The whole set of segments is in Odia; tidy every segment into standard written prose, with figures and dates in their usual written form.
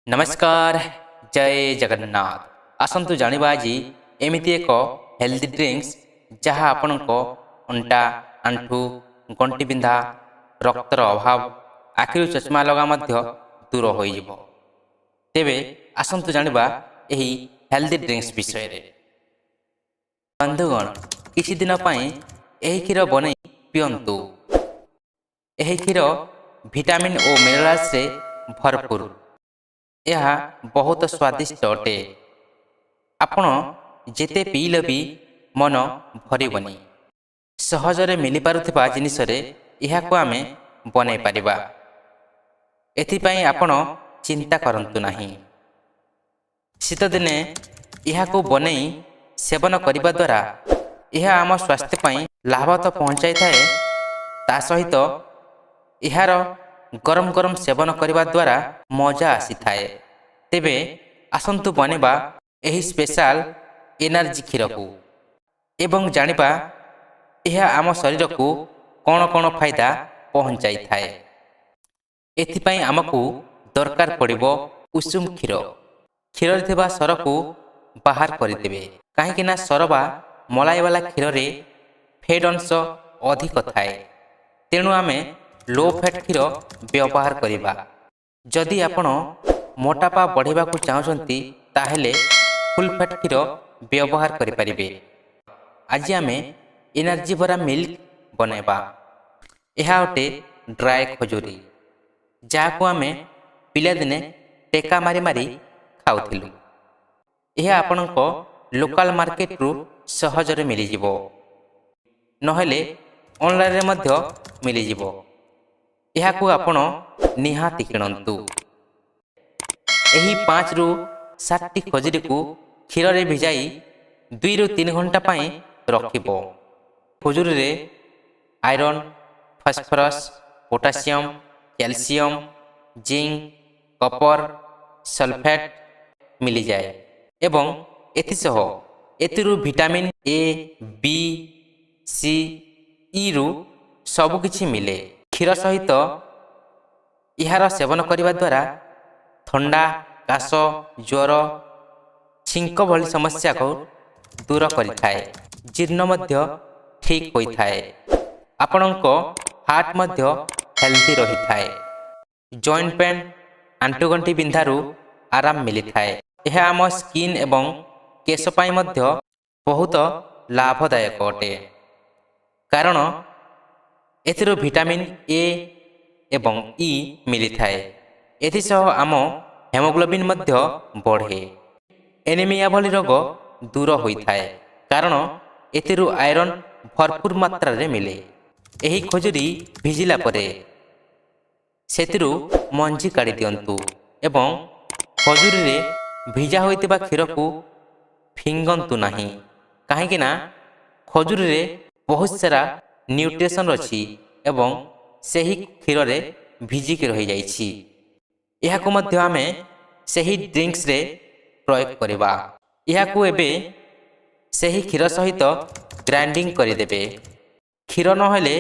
ନମସ୍କାର, ଜୟ ଜଗନ୍ନାଥ। ଆସନ୍ତୁ ଜାଣିବା ଆଜି ଏମିତି ଏକ ହେଲ୍ଦି ଡ୍ରିଙ୍କସ୍, ଯାହା ଆପଣଙ୍କ ଅଣ୍ଟା, ଆଣ୍ଠୁ, ଗଣ୍ଠି ବିନ୍ଧା, ରକ୍ତର ଅଭାବ, ଆଖିରୁ ଚଷମା ଲଗା ମଧ୍ୟ ଦୂର ହୋଇଯିବ। ତେବେ ଆସନ୍ତୁ ଜାଣିବା ଏହି ହେଲ୍ଦି ଡ୍ରିଙ୍କସ୍ ବିଷୟରେ। ବନ୍ଧୁଗଣ, କିଛି ଦିନ ପାଇଁ ଏହି କ୍ଷୀର ବନେଇ ପିଅନ୍ତୁ। ଏହି କ୍ଷୀର ଭିଟାମିନ୍ ଓ ମିନେରାଲ୍ସରେ ଭରପୁର। ଏହା ବହୁତ ସ୍ୱାଦିଷ୍ଟ ଅଟେ। ଆପଣ ଯେତେ ପିଇଲେ ବି ମନ ଭରିବନି। ସହଜରେ ମିଳିପାରୁଥିବା ଜିନିଷରେ ଏହାକୁ ଆମେ ବନେଇ ପାରିବା, ଏଥିପାଇଁ ଆପଣ ଚିନ୍ତା କରନ୍ତୁ ନାହିଁ। ଶୀତଦିନେ ଏହାକୁ ବନେଇ ସେବନ କରିବା ଦ୍ୱାରା ଏହା ଆମ ସ୍ୱାସ୍ଥ୍ୟ ପାଇଁ ଲାଭ ତ ପହଞ୍ଚାଇଥାଏ, ତା ସହିତ ଏହାର ଗରମ ଗରମ ସେବନ କରିବା ଦ୍ୱାରା ମଜା ଆସିଥାଏ। ତେବେ ଆସନ୍ତୁ ବନେଇବା ଏହି ସ୍ପେଶାଲ ଏନର୍ଜି କ୍ଷୀରକୁ ଏବଂ ଜାଣିବା ଏହା ଆମ ଶରୀରକୁ କ'ଣ କ'ଣ ଫାଇଦା ପହଞ୍ଚାଇଥାଏ। ଏଥିପାଇଁ ଆମକୁ ଦରକାର ପଡ଼ିବ ଉଷୁମ କ୍ଷୀର। କ୍ଷୀରରେ ଥିବା ସରକୁ ବାହାର କରିଦେବେ, କାହିଁକିନା ସର ବା ମଲାଇବାଲା କ୍ଷୀରରେ ଫେଟ୍ ଅଂଶ ଅଧିକ ଥାଏ। ତେଣୁ ଆମେ ଲୋ ଫ୍ୟାଟ୍ କ୍ଷୀର ବ୍ୟବହାର କରିବା। ଯଦି ଆପଣ ମୋଟାପା ବଢ଼ାଇବାକୁ ଚାହୁଁଛନ୍ତି, ତାହେଲେ ଫୁଲ୍ ଫ୍ୟାଟ୍ କ୍ଷୀର ବ୍ୟବହାର କରିପାରିବେ। ଆଜି ଆମେ ଏନର୍ଜି ଭରା ମିଲ୍କ ବନାଇବା। ଏହା ଅଟେ ଡ୍ରାଏ ଖଜୁରୀ, ଯାହାକୁ ଆମେ ପିଲାଦିନେ ଟେକା ମାରି ମାରି ଖାଉଥିଲୁ। ଏହା ଆପଣଙ୍କ ଲୋକାଲ ମାର୍କେଟରୁ ସହଜରେ ମିଳିଯିବ, ନହେଲେ ଅନଲାଇନରେ ମଧ୍ୟ ମିଳିଯିବ। ଏହାକୁ ଆପଣ ନିହାତି କିଣନ୍ତୁ। ଏହି 5ରୁ 7ଟି ଖଜୁରୀକୁ କ୍ଷୀରରେ ଭିଜାଇ 2ରୁ 3 ଘଣ୍ଟା ପାଇଁ ରଖିବ। ଖଜୁରୀରେ iron, phosphorus, potassium, calcium, zinc, copper sulphate ମିଳିଯାଏ ଏବଂ ଏଥିସହ ଏଥିରୁ ଭିଟାମିନ୍ ଏ, ବି, ସି, ଇରୁ ସବୁକିଛି ମିଳେ। କ୍ଷୀର ସହିତ ଏହାର ସେବନ କରିବା ଦ୍ୱାରା ଥଣ୍ଡା, କାଶ, ଜ୍ୱର, ଛିଙ୍କ ଭଳି ସମସ୍ୟାକୁ ଦୂର କରିଥାଏ। ଜୀର୍ଣ୍ଣ ମଧ୍ୟ ଠିକ୍ ହୋଇଥାଏ। ଆପଣଙ୍କ ହାର୍ଟ ମଧ୍ୟ ହେଲ୍ଦି ରହିଥାଏ। ଜଏଣ୍ଟ ପେନ୍, ଆଣ୍ଠୁଗଣ୍ଠି ବିନ୍ଧାରୁ ଆରାମ ମିଳିଥାଏ। ଏହା ଆମ ସ୍କିନ୍ ଏବଂ କେଶ ପାଇଁ ମଧ୍ୟ ବହୁତ ଲାଭଦାୟକ ଅଟେ, କାରଣ ଏଥିରୁ ଭିଟାମିନ୍ ଏ ଏବଂ ଇ ମିଳିଥାଏ। ଏଥିସହ ଆମ ହେମୋଗ୍ଲୋବିନ୍ ମଧ୍ୟ ବଢ଼େ। ଏନିମିଆ ଭଳି ରୋଗ ଦୂର ହୋଇଥାଏ, କାରଣ ଏଥିରୁ ଆଇରନ୍ ଭରପୁର ମାତ୍ରାରେ ମିଳେ। ଏହି ଖଜୁରୀ ଭିଜିଲା ପରେ ସେଥିରୁ ମଞ୍ଜି କାଢ଼ି ଦିଅନ୍ତୁ ଏବଂ ଖଜୁରୀରେ ଭିଜା ହୋଇଥିବା କ୍ଷୀରକୁ ଫିଙ୍ଗନ୍ତୁ ନାହିଁ, କାହିଁକିନା ଖଜୁରୀରେ ବହୁତ ସାରା ନ୍ୟୁଟ୍ରିସନ୍ ଅଛି ଏବଂ ସେହି କ୍ଷୀରରେ ଭିଜିକି ରହିଯାଇଛି। ଏହାକୁ ମଧ୍ୟ ଆମେ ସେହି ଡ୍ରିଙ୍କସରେ ପ୍ରୟୋଗ କରିବା। ଏହାକୁ ଏବେ ସେହି କ୍ଷୀର ସହିତ ଗ୍ରାଇଣ୍ଡିଙ୍ଗ କରିଦେବେ। କ୍ଷୀର ନହେଲେ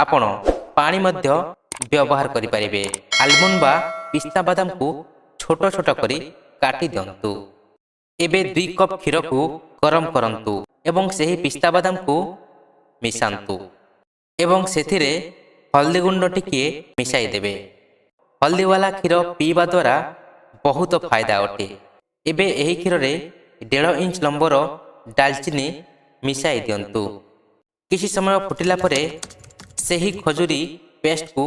ଆପଣ ପାଣି ମଧ୍ୟ ବ୍ୟବହାର କରିପାରିବେ। ଆଲମଣ୍ଡ ବା ପିସ୍ତା ବାଦାମକୁ ଛୋଟ ଛୋଟ କରି କାଟି ଦିଅନ୍ତୁ। ଏବେ 2 କପ୍ କ୍ଷୀରକୁ ଗରମ କରନ୍ତୁ ଏବଂ ସେହି ପିସ୍ତା ବାଦାମକୁ ମିଶାନ୍ତୁ ଏବଂ ସେଥିରେ ହଳଦୀ ଗୁଣ୍ଡ ଟିକିଏ ମିଶାଇ ଦେବେ। ହଳଦୀବାଲା କ୍ଷୀର ପିଇବା ଦ୍ୱାରା ବହୁତ ଫାଇଦା ଅଟେ। ଏବେ ଏହି କ୍ଷୀରରେ 1.5 ଇଞ୍ଚ ଲମ୍ବର ଡାଲଚିନି ମିଶାଇ ଦିଅନ୍ତୁ। କିଛି ସମୟ ଫୁଟିଲା ପରେ ସେହି ଖଜୁରୀ ପେଷ୍ଟକୁ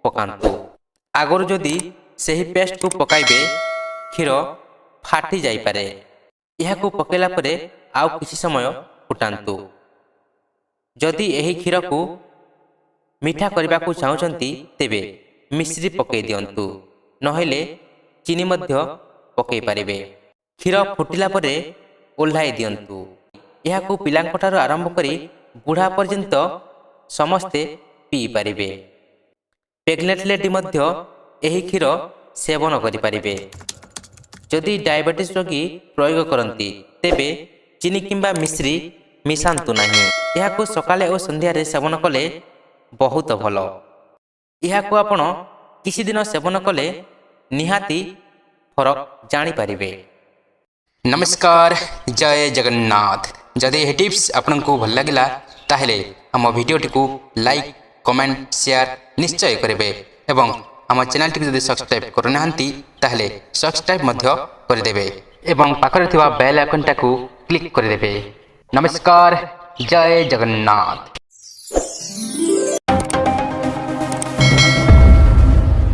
ପକାନ୍ତୁ। ଆଗରୁ ଯଦି ସେହି ପେଷ୍ଟକୁ ପକାଇବେ, କ୍ଷୀର ଫାଟି ଯାଇପାରେ। ଏହାକୁ ପକାଇଲା ପରେ ଆଉ କିଛି ସମୟ ଫୁଟାନ୍ତୁ। ଯଦି ଏହି କ୍ଷୀରକୁ ମିଠା କରିବାକୁ ଚାହୁଁଛନ୍ତି, ତେବେ ମିଶ୍ରି ପକାଇ ଦିଅନ୍ତୁ, ନହେଲେ ଚିନି ମଧ୍ୟ ପକାଇ ପାରିବେ। କ୍ଷୀର ଫୁଟିଲା ପରେ ଓହ୍ଲାଇ ଦିଅନ୍ତୁ। ଏହାକୁ ପିଲାଙ୍କଠାରୁ ଆରମ୍ଭ କରି ବୁଢ଼ା ପର୍ଯ୍ୟନ୍ତ ସମସ୍ତେ ପିଇପାରିବେ। ପ୍ରେଗନେଣ୍ଟ ଲେଡି ମଧ୍ୟ ଏହି କ୍ଷୀର ସେବନ କରିପାରିବେ। ଯଦି ଡାଇବେଟିସ୍ ରୋଗୀ ପ୍ରୟୋଗ କରନ୍ତି, ତେବେ ଚିନି କିମ୍ବା ମିଶ୍ରି ମିଶାନ୍ତୁ ନାହିଁ। ଏହାକୁ ସକାଳେ ଓ ସନ୍ଧ୍ୟାରେ ସେବନ କଲେ ବହୁତ ଭଲ। ଏହାକୁ ଆପଣ କିଛି ଦିନ ସେବନ କଲେ ନିହାତି ଫରକ। ଫରକ ଜାଣିପାରିବେ। ନମସ୍କାର, ଜୟ ଜଗନ୍ନାଥ। ଯଦି ଏହି ଟିପ୍ସ ଆପଣଙ୍କୁ ଭଲ ଲାଗିଲା, ତାହେଲେ ଆମ ଭିଡ଼ିଓଟିକୁ ଲାଇକ୍, କମେଣ୍ଟ, ସେୟାର ନିଶ୍ଚୟ କରିବେ ଏବଂ ଆମ ଚ୍ୟାନେଲଟିକୁ ଯଦି ସବସ୍କ୍ରାଇବ୍ କରିନାହାନ୍ତି, ତାହେଲେ ସବସ୍କ୍ରାଇବ୍ ମଧ୍ୟ କରିଦେବେ ଏବଂ ପାଖରେ ଥିବା ବେଲ୍ ଆଇକନ୍ଟାକୁ କ୍ଲିକ୍ କରିଦେବେ। ନମସ୍କାର, ଜୟ ଜଗନ୍ନାଥ।